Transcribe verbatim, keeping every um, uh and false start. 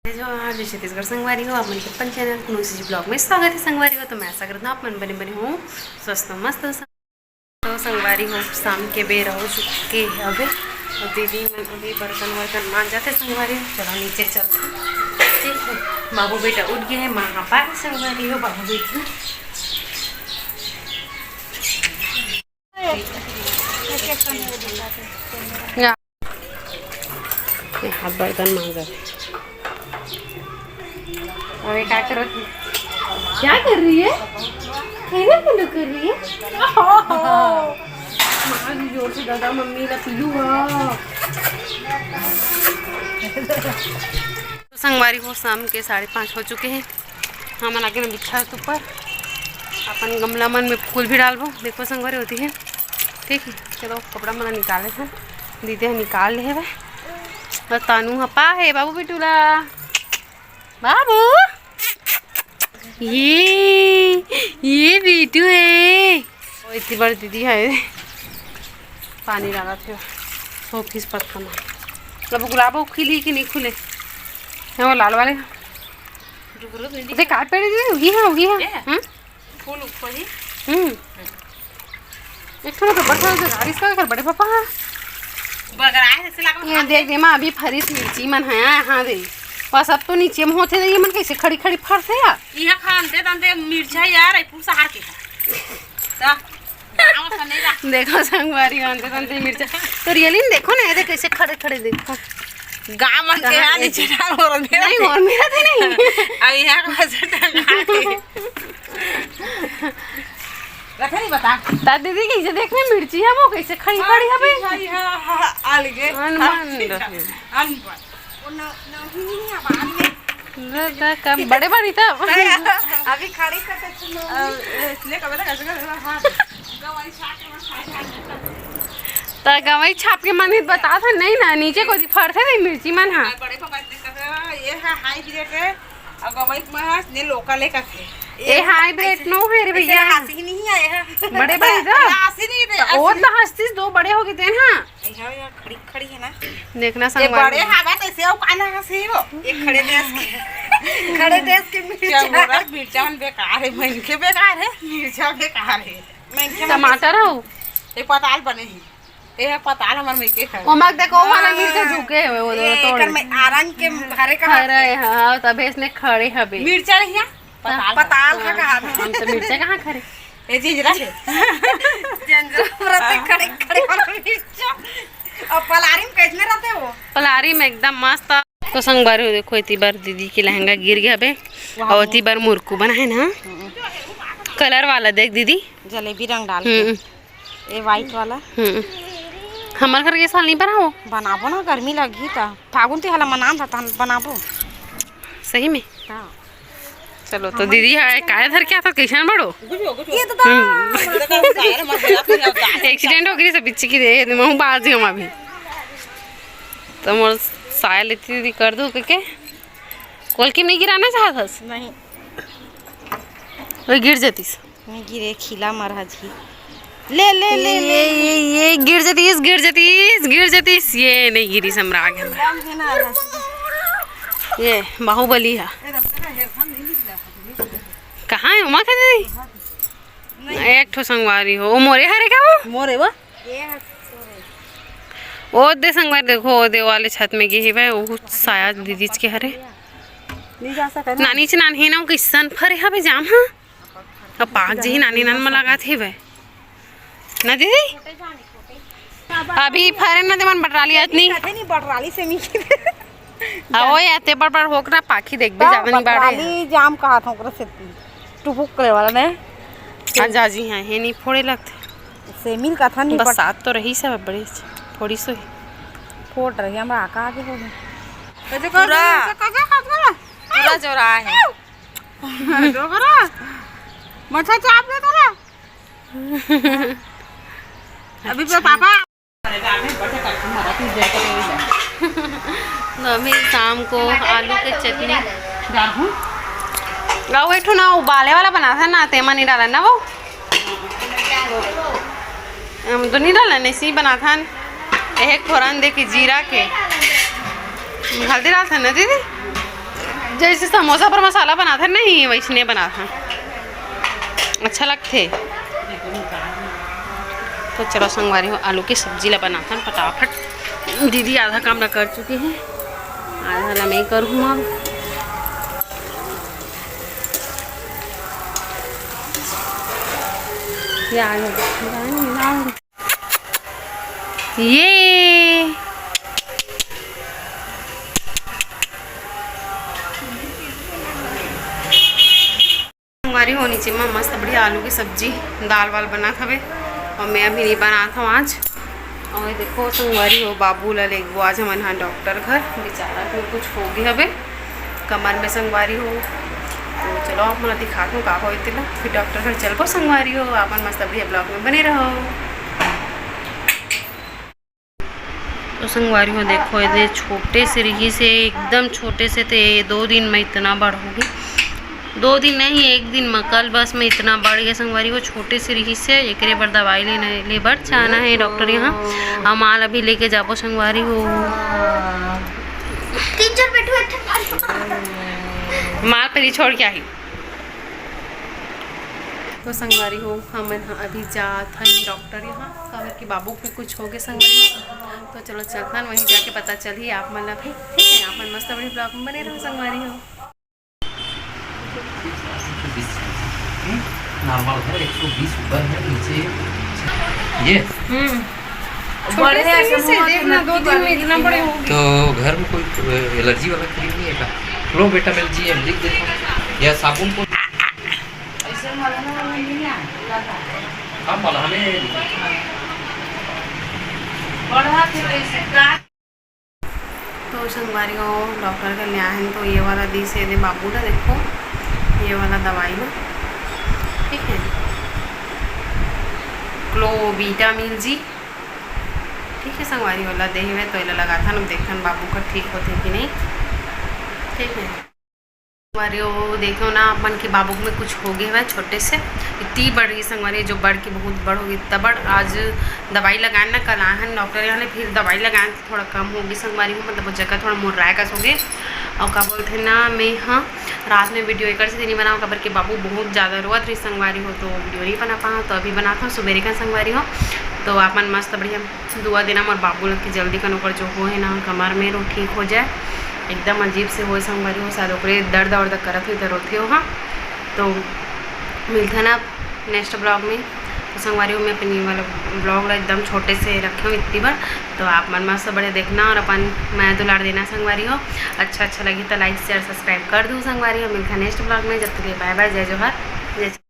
जय जोहार, जय छत्तीसगढ़ संगवारी हो, आप मन के अपन चैनल कुनूसी जी ब्लॉग में स्वागत है संगवारी हो। तो मैं आशा करता हूँ आप मन बने बने हो, स्वस्थ हो, मस्त हो। तो संगवारी हो, शाम के बेरा हो चुके हे अबे, और दीदी मन अभी बर्तन वर्तन मांजत हे संगवारी हो। चलो नीचे चलते, ठीक है। बाबू बेटा उठ गए हैं, माँ पाए संगवारी हो, बाबू बेटी। या। ये हाथ बर्तन मांजत। अरे, क्या करो? क्या कर रही है? खेला खेलो कर रही है? माँ भी जोर से दादा मम्मी ला पीलू हा। तो संगवारी हो, शाम के साढ़े पाँच हो चुके हैं। हमन आके ना बिछात ऊपर अपन गमला मन में फूल भी डालबो। देखो संगवारी होती है, ठीक है। चलो कपड़ा मन निकाले थे, दीदी ह निकाल ले हे। बस तानू ह पा हे बाबू बिटूला, बाबू, ये ये बिटू है। ओ इतनी बड़ी दीदी है, पानी डाला थे वो फीस पत्ता में। अब गुलाब वो खिली कि नहीं खुले? है वो लाल वाले। रुक, रुक, दीदी। देख, काट पड़े दीदी, उगी है, उगी है। ये? हम्म? फूल ऊपर ही। हम्म। एक ठो तो बड़ा सा गाड़ी इसका कर बड़े पापा। बगराए जैसे लागल ये हाथ देख दे माँ, अभी फरिस मिर्ची मन है, हाँ दे। बस अब तो नीचे में होते, ये मन कैसे खड़ी खड़ी फरथे यार। इहाँ खान दे दन दे मिर्चा यार, आई पूसा हार के। ता। गाँव से नहीं ला। देखो संगवारी, आंते तंते मिर्चा। तो रियली में देखो ना, ये देख कैसे खड़े खड़े देखो। गाँव मन के कहाँ यहाँ है? नीचे डाल हो रहा है। नहीं, और मेरा तो नहीं। अब यहाँ का से टंगा के। रखे नहीं बता। ता दीदी कैसे देख में मिर्ची है, वो कैसे खड़ी खड़ी है भाई। हाँ, हाँ, हाँ, अलगे। अनबन हाँ, रहे। अनबन। वो न-, नहीं, नहीं, नहीं, अब आन में। न, न, कम बड़े बड़ी तब। अभी खड़ी कर सकती हूँ। अब इसलिए कब तक ऐसे कर रहा हाथ। गवाई छाप के मत खाए, खाए। त गवाई छाप के मन ही बता था, नहीं ना, नीचे कोई फरथे नहीं मिर्ची मन हा। बड़े पापा ने कहा, ये है हाइब्रिड है, और गवाई में है, ने लोकल है कथे। ए हाइब्रिड नो है रे ऐसे भैया। हंसी नहीं आए है। बड़े बड़े तो। हंसी नहीं रे, तो और हंसी तो हंसतीस दो बड़े हो गए थे ना। यहाँ, यहाँ खड़ी, खड़ी है ना। देखना ये संगवारी। बड़े हवा तो ऐसे हो, काला हंसी हो। ये खड़े देश के, खड़े देश के मिर्चा। क्या बोला? मिर्चा मन बेकार है, मन के बेकार है, मिर्चा बेकार है। मन के टमाटर हो? ये पताल बने ही। ये पताल हमार में के है। ओ मग देखो, वो वाला हाँ। मिर्चा झुके हुए, वो ये तोड़। एकर में आरंग के हरे का हरे, हाँ, तबे इसने खड़े हबे। मिर्चा रहिया? पताल पताल है। का कहा था। हम तो मिर्चा कहाँ खड़े? ए जिंजरा के। जिंजरा रहते खड़े, खड़े वाला मिर्चा। और पलारी में कैसने रहते वो? पलारी में एकदम मस्त। तो संगवारी हो देखो, इतनी बार दीदी के लहंगा गिर गया बे। और इतनी बार मुरकू बना है ना, कलर वाला देख दीदी। जलेबी रंग डाल के। हम्म। ये व्हाइट वाला। हम्म। हमार घर के साल नहीं बनाओ। बनाबो ना, गर्मी लगही त। फागुन तिहार ला मनान था, तहन बनाबो। सही में? हाँ। चलो, तो दीदी है, काय धर के आता, कैसन बड़ो? ये तो हम्म। एक्सीडेंट हो गई सब बिच्ची की दे, मैं बाज गया अभी। तो मोर साया लेती दीदी कर दो के, के? कोलकी में नहीं गिराना चाहत हस? नहीं। वो गिर जातीस। नहीं गिरे, खिला मरहा जी। ले, ले, ले, ले, ये, ले। ये, ये गिर जातीस, गिर जातीस, गिर जातीस। ये नहीं गिरी, समराग है। ये बाहुबली है। कहाँ है उमा का दीदी? एक ठो संगवारी हो, वो मोरे हरे का वो? मोरे वो? ओ दे संगवारी, देखो, ओ दे वाले छत में गे हे भाई, वो साया दीदीच के हरे। नहीं जा सकत ना। नानी च नान हे ना, वो किसन फरे हवे जाम, हाँ। अब पाक जी नानी नान में लगात हे भाई। ना दीदी? अभी फरे ना ते मन बटराली आज नहीं। कथे नहीं बटराली से मिली। आओ या ते पर पर होक ना पाखी देख भी ज्यादा नहीं बाढ़े। बटराली जाम कहा था ओकरा से टुपुक करे वाला ने। आ जा जी हाँ, हे नहीं फोड़े लगते। सेमी ल कथन नहीं बस पट- सात तो रही सब बड़े फोड़ी सो ही। फोड़ रही हमरा आका आगे हो गए। ऐसे कर पूरा। दे, ऐसे कर दे, कर दे। पूरा जोरा है। डोकरा। मच्छा चाप ले तोरा। अभी पे पापा। तो अभी शाम को आलू के चटनी। गाहू। गाहू एक ठो ना उबाले वाला बना था ना, तेमा नहीं डाला ना वो। हम तो नहीं डाला, नहीं सी बना था। एक फोरन दे के जीरा के। हल्दी डालता ना दीदी? जैसे समोसा पर मसाला बनाथे नहीं, वैसने बनाथे, अच्छा लगथे। तो चलो संगवारी हो, आलू के सब्जी ला बनाथन फटाफट। दीदी आधा काम ला कर चुकी है, आधा ला मैं करहूँ अब। प्याज, ये संगवारी हो, नीचे में मस्त बढ़िया आलू की सब्जी, दाल वाल बनात हवे, और मैं अभी नहीं बनात हूँ आज। और देखो संगवारी हो, बाबू ला लेगबो आज हमन हा डॉक्टर घर, बेचारा के कुछ हो गया हवे कमर में संगवारी हो। तो चलो आप मन ला दिखात हूँ का होय तेला, फिर डॉक्टर घर चलबो संगवारी हो। आप मन मस्त बढ़िया ब्लॉग में बने रहो। तो संगवारी हो देखो, ये छोटे से रहिस हे, एकदम छोटे से, ते दो दिन में इतना बड़ हो गई। दो दिन नहीं, एक दिन में, कल बस में इतना बढ़ गया संगवारी हो। छोटे से रहिस हे, एकरे बर दवाई लेने ले बर जाना है डॉक्टर यहाँ। अउ माँ ला भी लेके जाबो संगवारी हो। तीन चार बैठो, एक ठन माँ पे छोड़ के आई। तो संगवारी हो, हमन ह अभी जात हन डॉक्टर यहाँ, काबर कि बाबू के कुछ हो गए संगवारी हो। तो चलो चलथन, वहीं जाके पता चलही आप मन ला भी। ठीक है, आप मन मस्त बड़ी ब्लॉग में बने रहो संगवारी हो। नॉर्मल है, एक सौ बीस ऊपर है, नीचे ये। हम्म। छोटे से ही से देखना, दो दिन में इतना बड़े हो गए। तो घर में कोई एलर्जी वाला क्रीम नहीं है क्या? लो बेटा, मैं जी एम लिख देता हूँ, या साबुन को। ऐसे मलहम वाला नहीं है, लगा। हाँ, मलहम है। बढ़ा के वैसे का। तो संगवारी हो, डॉक्टर के ले आए हैं, तो ये वाला दी से दे बाबू ला, देखो, ये वाला दवाई लो, ठीक है, क्लोबीटा मिल जी, ठीक है संगवारी, वाला दे हुए, तो एला लगाथन, अब देखथन बाबू का ठीक होथे कि नहीं, ठीक है। संगवारी हो, देखो ना, अपन के बाबू में कुछ हो गया हुआ है छोटे से, इतनी बढ़ गई संगवारी, जो बढ़ के बहुत बड़ हो गई, इतना बड़। आज दवाई लगाए ना, कल आए हैं डॉक्टर यहाँ ले, फिर दवाई लगाए तो थोड़ा कम हो गई संगवारी हो, मतलब वो जगह थोड़ा मुर्राए कस हो गई। और का बोलते ना, मैं हाँ रात में वीडियो एकर से नहीं बनाऊँ, काबर के बाबू बहुत ज़्यादा रोवत रही संगवारी हो, तो वीडियो नहीं बना पाऊँ, तो अभी बनाता हूँ सुबेरे का संगवारी हो। तो आप मन मस्त बढ़िया दुआ देना मोर बाबू ला कि जल्दी कन ओकर जो होए ना कमर में, वो ठीक हो जाए। एकदम अजीब से होए संगवारी हो, शायद ओकरे दर्द वर्द करत होई त रोथे हो। हाँ, तो मिलथन अब नेक्स्ट ब्लॉग में। तो संगवारी हो, मैं अपन ये वाला ब्लॉग ला एकदम छोटे से रखे हूँ इतनी बार, तो आप मन मस्त बड़े देखना और अपन मया दुलार देना संगवारी हो। अच्छा अच्छा लगी तो लाइक शेयर सब्सक्राइब कर दू संगवारी हो। मिलथन नेक्स्ट ब्लॉग में, जब तक के लिए बाय बाय, जय जोहार, जय